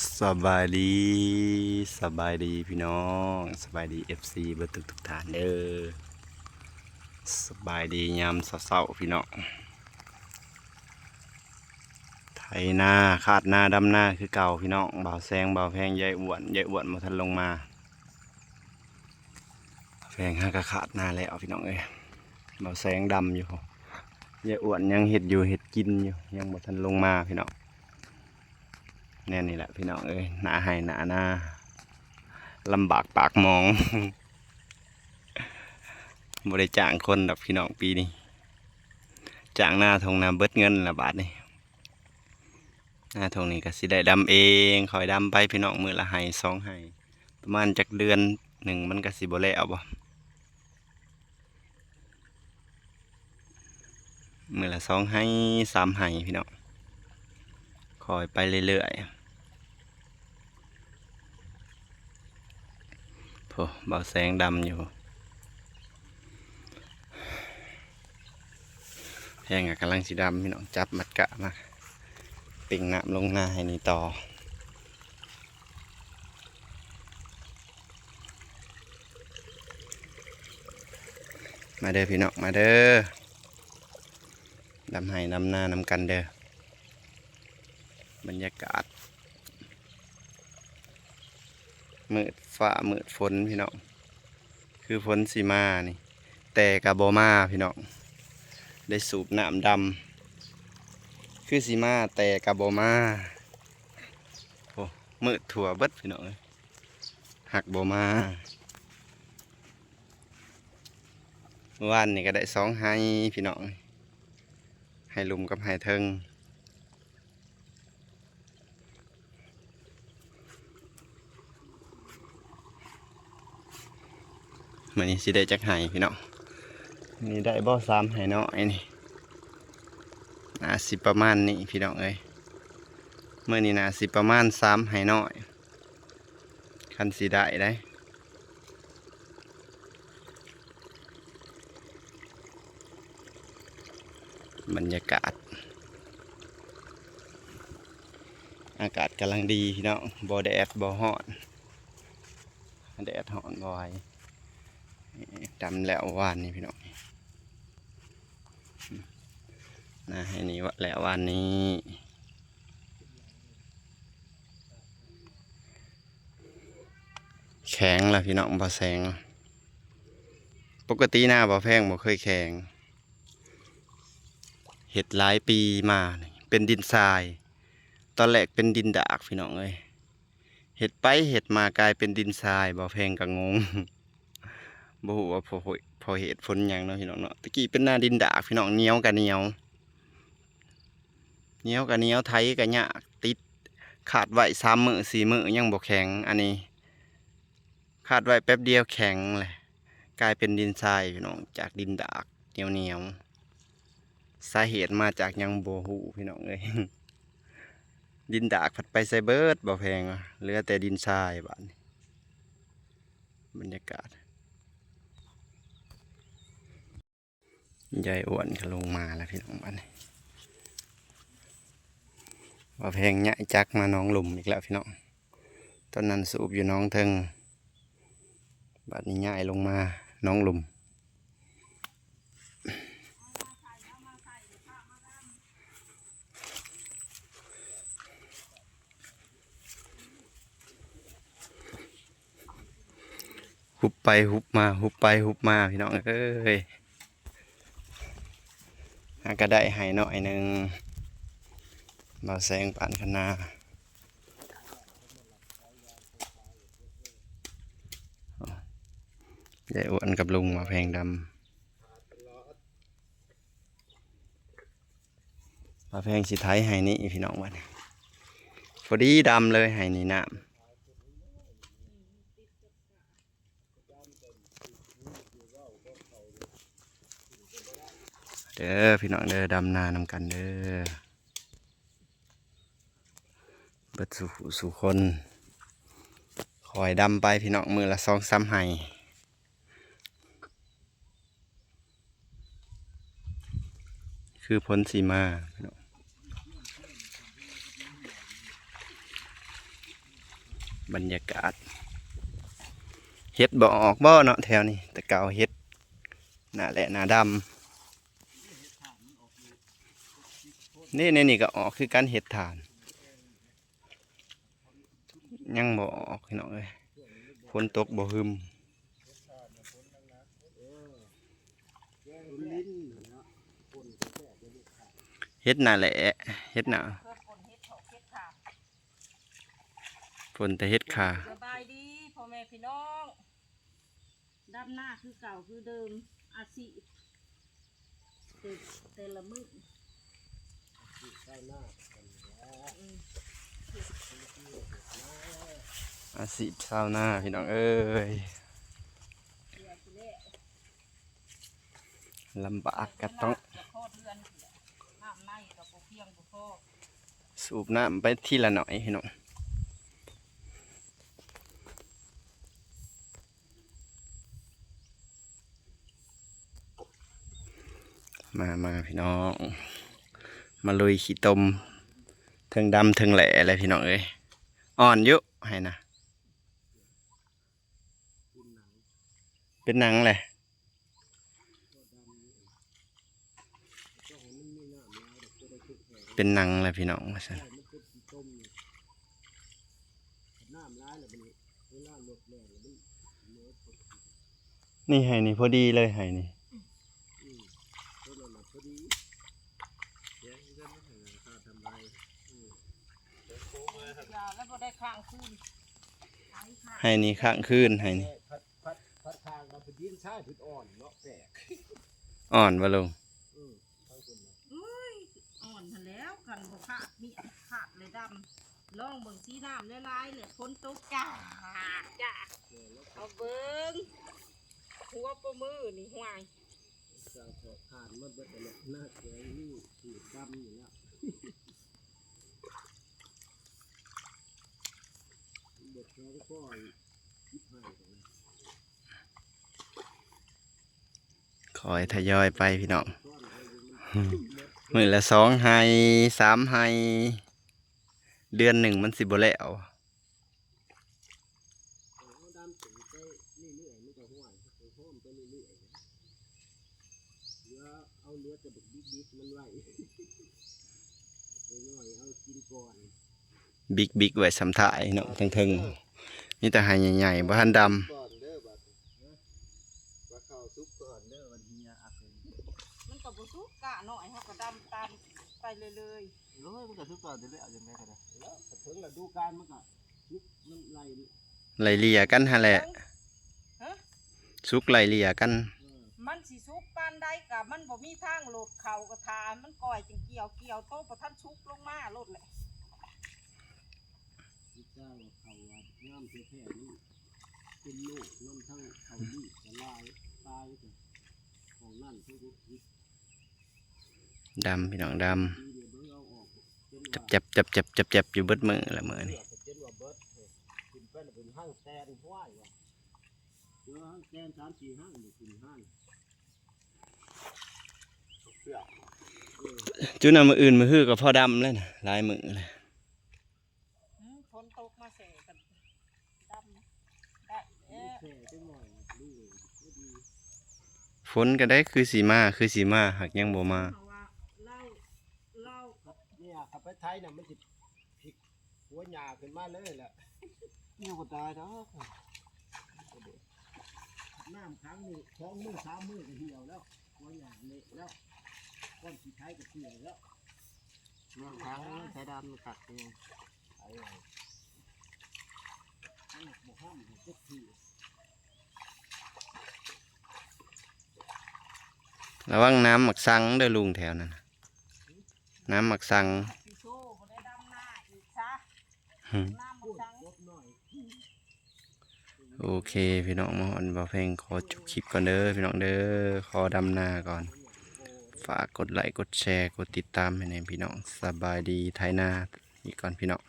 ສະບາຍດີ ສະບາຍດີພີ່ນ້ອງ ສະບາຍດີເອັຟຊີເບິດທຸກໆທ່ານເດີ. ສະບາຍດີຍາມເຊົ້າໆພີ່ນ້ອງ. ໄຖນາ ຄາດນາ ດຳນາຄືເກົ່າພີ່ນ້ອງ. ບ່າວແສງ ບ່າວແພງ ຍາຍອ້ວນ ຍາຍອ້ວນບໍ່ທັນລົງມາ. ແພງຫາກະຄາດນາແລ້ວພີ່ນ້ອງເອີຍ. ບ່າວແສງດຳຢູ່ ຍາຍອ້ວນຍັງເຮັດຢູ່ເຮັດກິນຢູ່ ຍັງບໍ່ທັນລົງມາພີ່ນ້ອງ. ແນວນີ້ແຫຼະພີ່ນ້ອງເອີຍ ໜ້າໄຮ່ໜ້ານາ ລຳບາກປາກໝອງ. ບໍ່ໄດ້ຈ້າງຄົນດອກພີ່ນ້ອງປີນີ້ ຈ້າງນາທົ່ງນາເບິດເງິນລະບາດນີ້. ນາທົ່ງນີ້ກະຊິໄດ້ດຳເອງ ຄ່ອຍດຳໄປພີ່ນ້ອງ ມື້ລະໄຮ່ສອງໄຮ່ ປະມານຈັກເດືອນໜຶ່ງມັນກະຊິບໍ່ແລ້ວບໍ. ມື້ລະສອງໄຮ່ສາມໄຮ່ພີ່ນ້ອງ ຄ່ອຍໄປເລື້ອຍໆ. ໂອ້ ບ່າວແສງດຳຢູ່ ແພງກະກຳລັງຊິດຳພີ່ນ້ອງ ຈັບມັດກະມາເປັ່ງນ້ຳລົງນາໃຫ້ນີ້ຕໍ່. ມາເດີພີ່ນ້ອງ ມາເດີ ດຳໄຮ່ດຳນານຳກັນເດີ. ບັນຍາກາດມືດຟ້າມືດຝົນພີ່ນ້ອງ ຄືຝົນຊິມານີ້ ແຕ່ກະບໍ່ມາພີ່ນ້ອງ. ໄດ້ສູບນ້ຳດຳ ຄືຊິມາແຕ່ກະບໍ່ມາ. ໂອ້ ມືດທົ່ວເບິດພີ່ນ້ອງເອີຍ ຫາກບໍ່ມາ. ວານນີ້ກະໄດ້ສອງໄຮ່ພີ່ນ້ອງ ໄຮ່ລຸ່ມກັບໄຮ່ເທິງ. ມື້ນີ້ຊິໄດ້ຈັກໄຮ່ພີ່ນ້ອງ ນີ້ໄດ້ບໍ່ ສາມໄຮ່ນ້ອຍນີ້ ໜ້າຊິປະມານນີ້ພີ່ນ້ອງເອີຍ. ມື້ນີ້ໜ້າຊິປະມານສາມໄຮ່ນ້ອຍ ຄັນຊິໄດ້ໄດ໋. ບັນຍາກາດ ອາກາດກຳລັງດີພີ່ນ້ອງ ບໍ່ແດດບໍ່ຮ້ອນ ແດດຮ້ອນບໍ່ໄຫວ. ດຳແລ້ວວານນີ້ພີ່ນ້ອງ ນາໄຮ່ນີ້ແລ້ວວານນີ້. ແຂງລະພີ່ນ້ອງ ບໍ່ແສງ ປົກກະຕິນາບໍ່ແພງບໍ່ເຄີຍແຂງ ເຮັດຫຼາຍປີມານີ້ເປັນດິນຊາຍ ຕອນແລກເປັນດິນດາກພີ່ນ້ອງເອີຍ. ເຮັດໄປເຮັດມາກາຍເປັນດິນຊາຍ ບໍ່ແພງກະງົງ ບໍ່ຮູ້ວ່າເພາະ ເພາະເຫດຜົນຫຍັງເນາະພີ່ນ້ອງເນາະ. ແຕ່ກີ້ເປັນນາດິນດາກພີ່ນ້ອງ ໜຽວກະໜຽວ ໜຽວກະໜຽວ ໄຖກະຍາກ ຕິດ ຄາດໄວ້ສາມມື້ສີ່ມື້ຍັງບໍ່ແຂງ. ອັນນີ້ຄາດໄວ້ແປັບດຽວແຂງແຫຼະ ກາຍເປັນດິນຊາຍພີ່ນ້ອງ ຈາກດິນດາກໜຽວໆ. ສາເຫດມາຈາກຫຍັງບໍ່ຮູ້ພີ່ນ້ອງເອີຍ ດິນດາກພັດໄປໃສເບິດ ບໍ່ແພງ ເຫຼືອແຕ່ດິນຊາຍບາດນີ້. ບັນຍາກາດ ຍາຍອ້ວນກະລົງມາແລ້ວພີ່ນ້ອງ ບາດນີ້ ບ່າວແພງຍ້າຍຈັກມາໜອງລຸ່ມອີກແລ້ວພີ່ນ້ອງ. ຕອນນັ້ນສູບຢູ່ໜອງເທິງ ບາດນີ້ຍ້າຍລົງມາໜອງລຸ່ມ. ຫຸບໄປຫຸບມາ ຫຸບໄປຫຸບມາ ພີ່ນ້ອງເອີຍ. ຫາກະໄດ້ໄຮ່ໜ້ອຍໜຶ່ງ ບ່າວແສງປານຄະນາ. ຍາຍອ້ວນກັບລຸງບ່າວແພງດຳ. ບ່າວແພງຊິໄຖໄຮ່ນີ້ພີ່ນ້ອງ ບາດນີ້ ພໍດີດຳເລີຍໄຮ່ນີ້ ນ້ຳ ເດີພີ່ນ້ອງເດີ ດຳນານຳກັນເດີ ເບິດສູ່ຜູ້ສູ່ຄົນ. ຄ່ອຍດຳໄປພີ່ນ້ອງ ມື້ລະສອງສາມໄຮ່ ຄືຝົນຊິມາພີ່ນ້ອງ. ບັນຍາກາດ ເຫັດບໍ່ອອກບໍ່ເນາະແຖວນີ້? ແຕ່ເກົ່າເຫັດໜ້າແຫຼະໜ້າດຳ ນີ້ ໃນນີ້ກໍອອກຄືກັນ ເຫັດຖ່ານ ຍັງບໍ່ອອກພີ່ນ້ອງເອີຍ ຝົນຕົກບໍ່ຫຶ່ມ. ເຫັດໜ້າແຫຼະ ເຫັດໜ້າ ເພິ່ນຝົນເຫັດເຜາະເຫັດຖ່ານ ຝົນແຕ່ເຫັດຂ່າ. ສະບາຍດີພໍ່ແມ່ພີ່ນ້ອງ ດຳນາຄືເກົ່າຄືເດີມ ອາຊີບແຕ່ ແຕ່ລະມື້ ອາຊີບຊາວນາ ອືມ ອາຊີບຊາວນາພີ່ນ້ອງເອີຍ. ລຳບາກກໍຕ້ອງສູບນ້ຳໄປທີລະໜ້ອຍພີ່ນ້ອງ. ມາ ມາພີ່ນ້ອງ ມາລຸຍຂີ້ຕົມ ເທິງດຳເທິງແຫຼແຫຼະພີ່ນ້ອງເອີຍ. ອ່ອນຢູ່ ໃຫ້ນະ ເປັນໜັງແຫຼະ ເປັນໜັງແຫຼະພີ່ນ້ອງ ວ່າຊັ້ນ. ນີ້ໄຮ່ນີ້ພໍດີເລີຍ ໄຮ່ນີ້ ໄຮ່ນີ້ຄ້າງຄືນ ໄຮ່ນີ້ ພັດ ພັດທາງມາເປັນດິນຊາຍ ເພິ່ນອ່ອນເນາະ ແປກ ອ່ອນບໍ່ລຸງ? ເອີ ເອີຍ ອ່ອນຫັ້ນແຫຼ້ວ ຄັນບໍ່ຂາດ ມີຂາດແລະດຳ ລອງເບິ່ງ ສີນ້ຳຫຼາຍໆ ແລະຝົນຕົກຈາກ ຈາກ ເອົາເບິ່ງ ຫົວປະມືນີ້ ຫ້ວຍ ຈາກເຖາະຖ່ານໝົດເບິດແລ້ວ ໜ້າແຂງນີ້ ຂູດດຳຢູ່ແລ້ວ ເບິດສອງກ້ອນ ສິບຫ້າ ຄ່ອຍທະຍອຍໄປພີ່ນ້ອງ ມື້ລະສອງໄຮ່ ສາມໄຮ່ ເດືອນໜຶ່ງມັນຊິບໍ່ແລ້ວ. ເຮົາດຳໄປເລື້ອຍໆ ມັນກໍຫ້ວຍ ເຮົາເພີ່ມໄປເລື້ອຍໆ ເຫຼືອ ເອົາເຫຼືອແຕ່ບັກດິບໆ ມັນໄວ້ ນ້ອຍໆ ເອົາກິນກ່ອນ. ບິກໆ ໄວ້ສ່ຳທ້າຍເນາະ ເທິງໆ ມີແຕ່ໄຮ່ໃຫຍ່ໆ ບໍ່ທັນດຳ ກ່ອນເດີບັດນີ້ ວ່າເຂົ້າສຸກກ່ອນເດີ ມັນເຫຍອັກເລີຍ ມັນກໍບໍ່ສຸກ ກ້ານ້ອຍ ເຮົາກໍດຳຕາມໄປເລື້ອຍໆ. ໂອ້ຍ ມັນກໍຄືເກົ່າຢູ່ແລ້ວ ຈັ່ງໃດກໍໄດ້ ແລ້ວເຖິງລະດູການມັນກໍສຸກ ມັນໄລ່ ໄລ່ເລ່ຍກັນຫັ້ນແຫຼະ ຮະ ສຸກໄລ່ເລ່ຍກັນ ເອີ ມັນຊິສຸກປານໃດກໍມັນບໍ່ມີທາງໂລດເຂົ້າ ກໍຖ້າມັນກ່ອຍຈຶ່ງກ່ຽວ ກ່ຽວໂຕບໍ່ທັນສຸກລົງມາໂລດແຫຼະ ເຈົ້າເຂົ້າງາມແທ້ໆ ນີ້ ເປັນໂລກນຳທັງເຂົ້າດີກະຫຼາຍ ຕາຍກະຂອງນັ້ນເພິ່ນກໍ ດຳພີ່ນ້ອງ ດຳ ຈັບໆ ຈັບໆ ຈັບໆ ຢູ່ເບິດມື້ລະມື້ນີ້ ເປັນວ່າເບິດ ຂຶ້ນໄປລະເປັນຮັງແຕນ ຫ້ວຍວ່າ ເອີ ຮັງແຕນ ສາມສີ່ຮັງນີ້ຂຶ້ນຮັງ ຈຸນຳມື້ອື່ນມື້ຮືກໍພໍດຳແລ້ວນະ ຫຼາຍມື້ແລ້ວ. ອືມ ຝົນຕົກມາແຊ່ກັນ ດຳໄດ້ແລ້ວ ແຊ່ຈັກໜ້ອຍ ຝົນກໍໄດ້ຄືຊິມາ ຄືຊິມາ ຫາກຍັງບໍ່ມາ ເພາະວ່າລາວ ລາວ ເນຍ ຄັນໄປໄຖນະ ມັນຊິພິກຫົວຫຍ້າຂຶ້ນມາເລີຍແຫຼະ ຢູ່ບໍ່ຕາຍດອກ. ນ້ຳຂັງນີ້ ສອງມື້ສາມມື້ກໍຫ່ຽວແລ້ວ ຫົວຫຍ້າເລະແລ້ວ ກ້ອນຂີ້ໄຖກໍເປື້ອນແລ້ວ ນ້ຳຂັງໃສ່ດຳຄັກຢູ່ ໄຖ ມັນບໍ່ຫ້ຳຈັກທີ ລະວັງນ້ຳໝາກສັງເດີລຸງ ແຖວນັ້ນນະ ນ້ຳໝາກສັງ ຊິໂຊບໍ່ໄດ້ດຳນາອີກຊະ ຫຶ ນ້ຳໝາກສັງ ໂອເຄພີ່ນ້ອງ ມາຮອດບ່າວແພງຂໍຈົບຄລິບກ່ອນເດີພີ່ນ້ອງເດີ ຂໍດຳນາກ່ອນ ຝາກກົດໄລກົດແຊ ກົດຕິດຕາມໃຫ້ແດ່ພີ່ນ້ອງ ສະບາຍດີ ໄຖນາອີກກ່ອນພີ່ນ້ອງ.